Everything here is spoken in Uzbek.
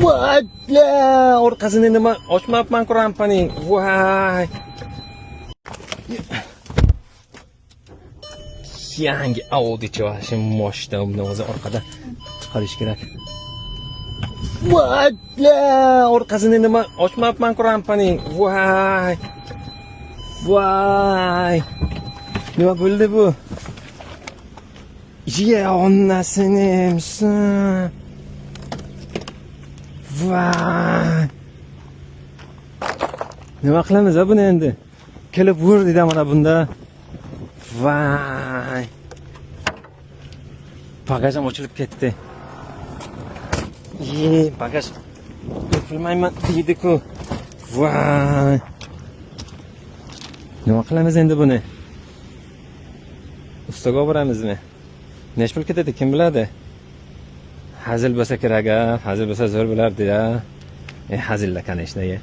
Voy, orqasini nima ochmabman-ku rampaning. Voy. Yangi Audi вообще moshina, buni o'zi orqada chiqarish kerak. Voy, orqasini nima ochmabman-ku rampaning. Voy. Voy. Nima bo'ldi bu? Ye, onasini emsin. Voy. Nima qilamiz a buni endi? Kelib vur dedi mana bunda. Voy. Bagaj ham ochilib ketdi. Ye, bagaj yopilmayman deydi-ku. Voy. Nima qilamiz endi buni? Ustaga olib boramizmi? Necha pul ketadi, kim biladi? Hazil bo'lsa kerak a, hazil bo'lsa zo'r bo'lardi ya. Hazilda, конечно, ye.